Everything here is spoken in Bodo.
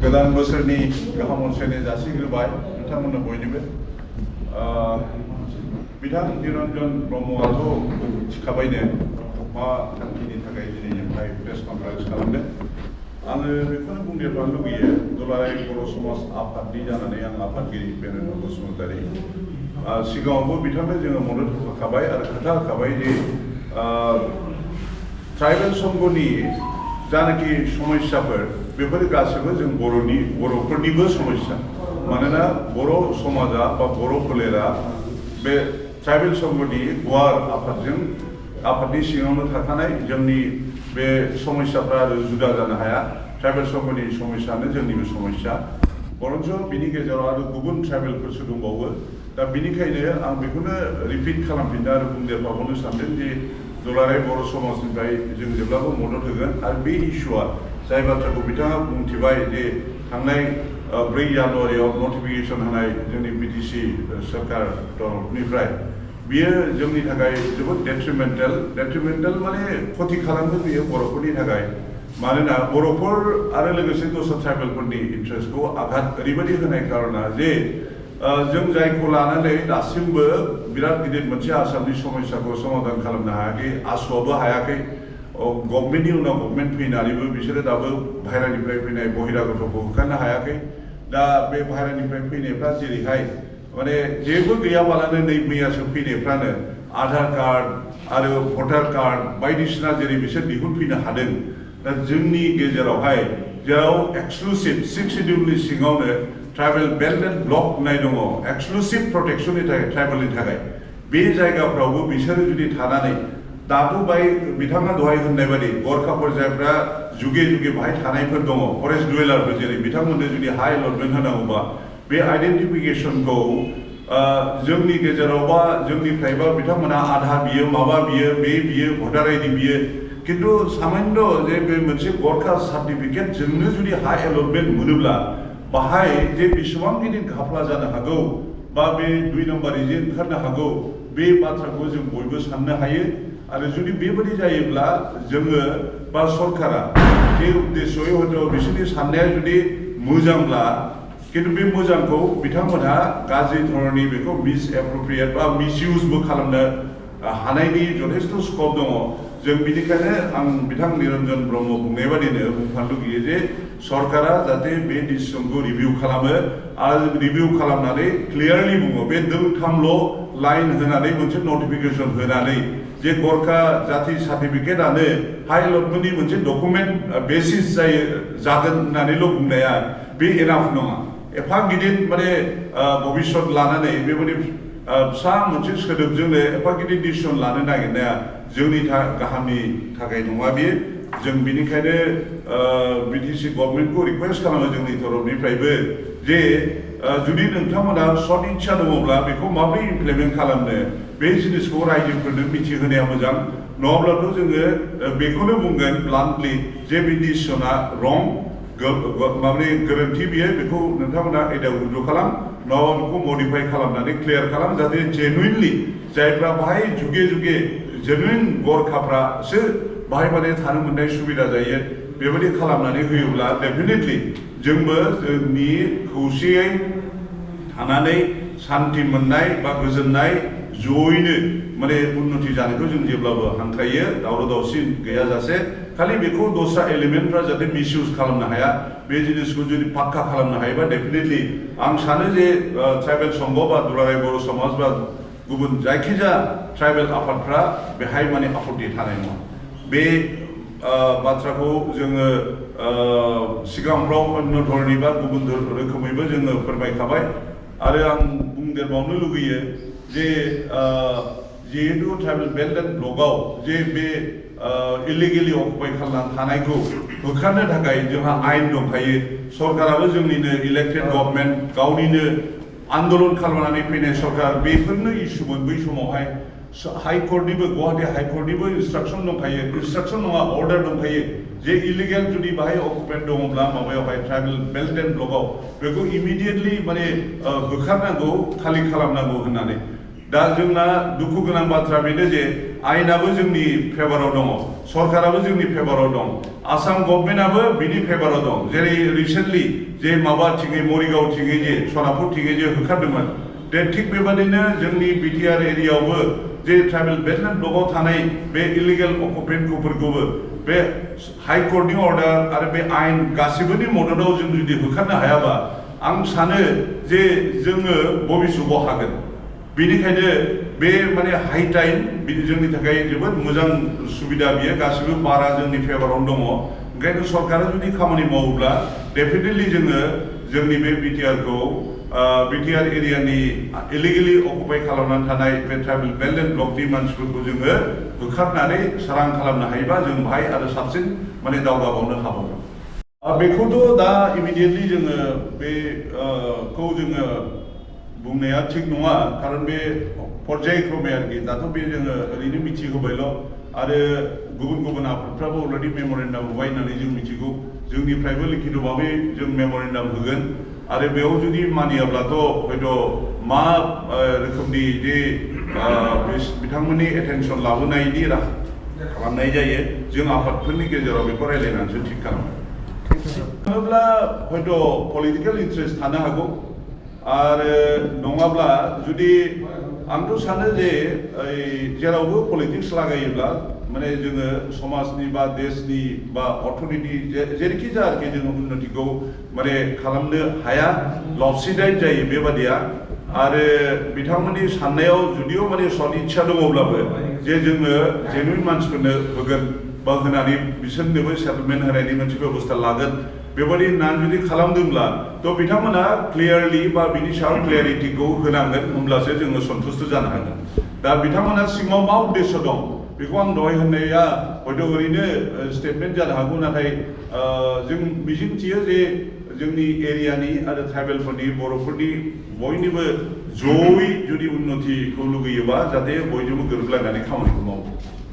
गोदान बोसोरनि गाहाम हामलायनाय जासिग्रोबाय नोंथांमोननो बयनिबो बिथां निरन्जन ब्रह्मआथ' थिखाबायनो मा थांखिनि थाखाय दिनै जोंहाय प्रेस कनफारेन्स खालामदों आङो बेखौनो बुंदेरनो लुगैयो दुलाराय बर' समाज आफादनि जानानै आं आफादगिरि बेरेन्द्र बसुमतारी सिगाङावबो बिथांनो जोङो मदद होखाबाय आरो खोथा होखाबाय जे ट्राइबेल संघनि जानाखि समस्याफोर बेफोर गासैबो जों बर'फोरनिबो समस्या मानोना बर' समाजा बा बर' फोलेरा बे ट्राइबेल संघनि गुवार आफादनि सिङावनो थाखानाय जोंनि बे समस्याफ्रा जुदा जानो हाया ट्राइबेल संघनि समस्यानो जोंनिबो समस्या बरंच बिनि गेजेराव आरो गुबुन ट्राइबेलफोरसो दंबावो दा बिनिखायनो आं बेखौनो रिपिट खालामफिननो आरो बुंदेरबावनो सानदों जे दुलाराय बर' समाजनिफ्राय जों जेब्लाबो मदद होगोन आरो बे इस्युआ जाय बाथ्राखौ बिथाङा बुंथिबाय जे थांनाय 4 जानुवारियाव नटिफिकेसन होनाय जोंनि बिटिसि सरकार तरफनिफ्राय बियो जोंनि थाखाय जोबोद डेट्रिमेन्टेल माने खथि खालामगोन बियो बर'फोरनि थाखाय मानोना बर'फोर आरो लोगोसे दस्रा ट्राइबेलफोरनि इन्ट्रेस्टखौ आघात ओरैबायदि होनाय कारना जे जों जायखौ लानानै दासिमबो बिराद गिदिर मोनसे आसामनि समस्याखौ समाधान खालामनो हायाखै आसुआबो हायाखै गभर्नमेन्टनि उनाव गभर्नमेन्ट फैनानैबो बिसोरो दाबो बाहेरानिफ्राय फैनाय बहिरागतखौ होखारनो हायाखै दा बे बाहेरानिफ्राय फैनायफ्रा जेरैहाय माने जेबो गैयाबालानो नै मैयासो फैनायफ्रानो आधार कार्ड आरो भटार कार्ड बायदिसिना जेरै बिसोर दिहुनफैनो हादों दा जोंनि गेजेरावहाय जेराव एक्सक्लुसिभ 6 शिड्युलनि सिङावनो ट्राइबेल बेल्ट एन्ड ब्लक होननाय दङ एक्सक्लुसिभ प्रटेक्शननि थाखाय ट्राइबेलनि थाखाय बे जायगाफ्रावबो बिसोरो जुदि थानानै दाथ' बाय बिथाङा दहाय होननाय बायदि गरखाफोर जायफ्रा जुगे बाहाय थानायफोर दङ फरेस्ट डुवेलारफोर जेरै बिथांमोननो जुदि हा एलटमेन्ट होनांगौबा बे आइडेन्टिफिकेसनखौ जोंनि गेजेरावबा जोंनिफ्रायबा बिथांमोना आधा बियो माबा बियो बे बियो भटार आइडि बियो किन्तु सामान्य जे बे मोनसे गरखा सार्टिफिकेट जोंनो जुदि हा एलटमेन्ट मोनोब्ला बाहाय जे बेसेबां गिदिर घाफ्ला जानो हागौ बा बे 2 नम्बर जे ओंखारनो हागौ बे बाथ्राखौ जों बयबो साननो हायो आरो जुदि बेबायदि जायोब्ला जोङो बा सरकारा जे उद्देश्ययै हयथ' बिसोरनि साननाया जुदि मोजांब्ला किन्तु बे मोजांखौ बिथांमोनहा गाज्रि धरननि बेखौ मिसएप्रोप्रिएट बा मिसइउजबो खालामनो हानायनि जथेस्थ' स्कप दङ जों बिनिखायनो आं बिथां निरन्जन ब्रह्म बुंनाय बादिनो बुंफानो लुगैयो जे सरकारा जाहाथे बे डिसिसनखौ रिभिउ खालामो आरो रिभिउ खालामनानै क्लियारलि बुङो बे दोंथामल' लाइन होनानै मोनसे नटिफिकेसन होनानै जे गरखा जाति सार्टिफिकेटआनो हा एलटमेन्टनि मोनसे डकुमेन्ट बेसिस जागोन होननानैल' बुंनाया बे एनाफ नङा एफा गिदिर माने भबिष्यत लानानै बेबायदि फिसा मोनसे सोदोबजोंनो एफा गिदिर डिसिसन लानो नागिरनाया जोंनि गाहामनि थाखाय नङा बेयो जों बिनिखायनो बिटिसि गभर्नमेन्टखौ रिक्वेस्ट खालामो जोंनि तरफनिफ्रायबो जे जुदि नोंथांमोना सत इच्छा दङब्ला बेखौ माबोरै इमप्लिमेन्ट खालामनो बे जिनिसखौ रायजोफोरनो मिथिहोनाया मोजां नङाब्लाथ' जोङो बेखौनो बुंगोन ब्लान्टलि जे बे डिसिसना रं माने गोरोन्थि बियो बेखौ नोंथांमोना आयदायाव रुजु खालाम नङाबा बेखौ मडिफाइ खालामनानै क्लियार खालाम जाहाथे जेनुइनलि जायफ्रा बाहाय जुगे जेनुइन गरखाफ्रासो बाहाय माने थानो मोननाय सुबिदा जायो बेबायदि खालामनानै होयोब्ला डेफिनेटलि जोंबो जोंनि खौसेयै थानानै सान्थि मोननाय बा गोजोननाय जयैनो माने उन्नति जानायखौ जों जेब्लाबो हांख्रायो दावराव दावसि गैयाजासे खालि बेखौ दस्रा एलिमेन्टफ्रा जाहाथे मिसइउज खालामनो हाया बे जिनिसखौ जुदि पाक्का खालामनो हायोबा डेफिनेटलि आं सानो जे ट्राइबेल संघ बा दुलाराय बर' समाज बा गुबुन जायखिजाया ट्राइबेल आफादफ्रा बेहाय माने आपत्ति थानाय नङा बे बाथ्राखौ जोङो सिगांफ्राव अन्य धरनि बा गुबुन रोखोमैबो जोङो फोरमायखाबाय आरो आं बुंदेरबावनो लुगैयो जे जिहेतु ट्राइबेल बेल्ट एन्ड ब्लकआव जे बे इलिगेलि अकुपाय खालामनानै थानायखौ होखारनो थाखाय जोंहा आयेन दंखायो सरकाराबो जोंनिनो इलेक्टेड गभर्नमेन्ट गावनिनो आन्दोलन खालामनानै फैनाय सरकार बेफोरनो इसुमोन बै समावहाय हाइकर्टनिबो गुवाहाटी हाइकर्टनिबो इन्सट्राक्सन दंखायो इन्सट्राक्सन नङा अर्डार दंखायो जे इलिगेल जुदि बाहाय अकुपेट दङब्ला माबायावहाय ट्राइबेल बेल्ट एन्ड ब्लकआव बेखौ इमिडिएटलि माने होखारनांगौ खालि खालामनांगौ होननानै दा जोंना दुखु गोनां बाथ्रा बेनो जे आयेनाबो जोंनि फेभाराव दङ सरकाराबो जोंनि फेभाराव दं आसाम गभर्नमेन्टआबो बिनि फेभाराव दं जेरै रिसेन्टलि जे माबा थिङै मरिगाव थिङै जे सनापुर थिङै जे होखारदोंमोन दे थिग बेबादिनो जोंनि बिटिआर एरियायावबो जे ट्राइबेल बेटलमेन्ट ब्लकआव थानाय बे इलिगेल अकुपेन्टफोरखौबो बे हाइकर्टनि अर्डार आरो बे आयेन गासिबोनि मददाव जों जुदि होखारनो हायाबा आं सानो जे जोङो भबिष्यतआव हागोन बेनिखायनो बे माने हाइ टाइम जोंनि थाखाय जोबोद मोजां सुबिदा बियो गासिबो बारा जोंनि फेभारावनो दङ ओंखायनो सरकारा जुदि खामानि मावोब्ला डेफिनेटलि जोङो जोंनि बे बिटिआरखौ बिटिआर एरियानि इलिगेलि अकुपाय खालामनानै थानाय बे ट्राइबेल बेटलमेन्ट ब्लकनि मानसिफोरखौ जोङो होखारनानै सारां खालामनो हायोबा जों बाहाय आरो साबसिन माने दावगाबावनो हाबावगोन बेखौथ' दा इमिडियेटलि जोङो बेखौ जोङो बुंनाया थिग नङा खारन बे पर्यायक्रमे आरोखि दाथ' बे जोङो ओरैनो मिथिहोबायल' आरो गुबुन गुबुन आफादफ्राबो अलरेडि मेम'रेन्डाम होबाय होननानै जों मिथिगौ जोंनिफ्रायबो लिखित भाबै जों मेम'रेन्डाम होगोन आरो बेयाव जुदि मानियाब्लाथ' हयथ' मा रोखोमनि जे बिथांमोननि एटेनसन लाबोनायनि राहा खालामनाय जायो जों आफादफोरनि गेजेराव बेखौ रायज्लायनानैसो थिग खालामोब्ला हयथ' पलिटिकेल इन्ट्रेस्ट थानो हागौ आरो नङाब्ला जुदि आंथ' सानो जे जेरावबो पलिटिक्स लागायोब्ला माने जोङो समाजनि बा देशनि बा अर्थनीति जेरैखि जाया आरोखि जोङो उन्नतिखौ माने खालामनो हाया लबसिडाइट जायो बेबादिया आरो बिथांमोननि साननायाव जुदिअ माने सद इच्छा दङब्लाबो जे जोङो जेनुइन मानसिफोरनो होगोन बा होनानै बिसोरनोबो सेटलमेन्ट होनायनि मोनसे बेबस्था लागोन बेबादि होननानै जुदि खालामदोंब्ला थ' बिथांमोना क्लियारलि बा बिनि सायाव क्लियारिटिखौ होनांगोन होमब्लासो जोङो सन्तुष्ट जानो हागोन दा बिथांमोना सिङाव मा उद्देश्य दं बेखौ आं दहाय होननाया हयथ' ओरैनो स्टेटमेन्ट जानो हागौ नाथाय जों मिजिंथियो जे जोंनि एरियानि आरो ट्राइबेलफोरनि बर'फोरनि बयनिबो जयै जुदि उन्नतिखौ लुगैयोबा जाहाथे बयजोंबो गोरोबलायनानै खामानिखौ मावो